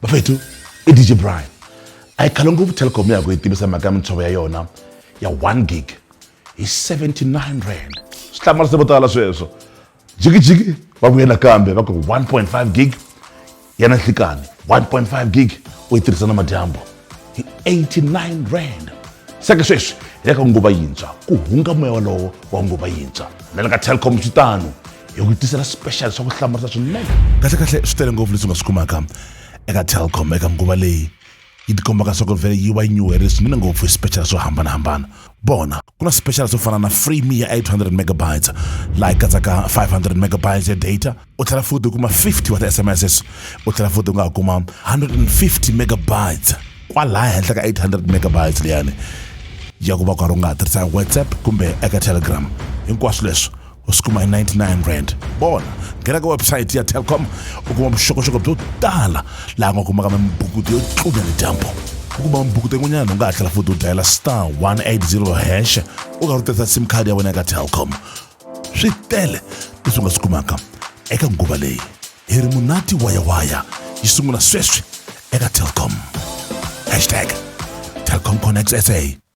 Bafethu, i DJ Brian. A yi khale ngopfu Telkom ya ku yi tivisa mhaka ya mintshovo ya yona ya 1 gig hi 79 rand. Swi hlamarise vo tala sweswo. Jikijiki va vuye nakambe va ku 1.5 gig ya na nhlikani, 1.5 gig u yi tirhisa na madyambu hi 89 rand. Seke sweswi hi le ka nguva yintshwa, ku hunga moya wolowo wa nguva yintshwa. Na le ka Telkom swi tano, hi ku tisela special swa ku hlamarisa swinene. Kahlekahle swi tele ngopfu leswi u nga swi kumaka eka Telkom eka nguva leyi yi tikombaka swa ku vhele yi va yi nyuherile swinene ngopfu hi special swo hambanahambana. Vona, ku na special swo fana na free me ya 800 megabytes laha yi katsaka 500 megabytes ya data, u tlhela futhi u kuma 50 wa ti-SMSs, u tlhela futhi u nga ha kuma 150 megabytes kwalaya henhla ka 800 megabytes liyani ya ku va karhi u nga ha tirhisa WhatsApp kumbe eka Telegram. Hinkwaswo leswi u swi kuma hi 99 rand. Vona, nghena ka website ya Telkom u kuma vuxokoxoko byo tala laha nga kumaka mimbukuto yo tlunya ni dyambu. U kuma mimbukuto yin'wanyana u nga ha tlhela futhi u dayela star 180 hash u karhi u tirhisa sim card ya wena eka Telkom. Swi tele leswi u nga swi kumaka eka nguva leyi. Hi ri munati wayawaya yi sungula sweswi eka Telkom. Hashtag Telkom Connects SA.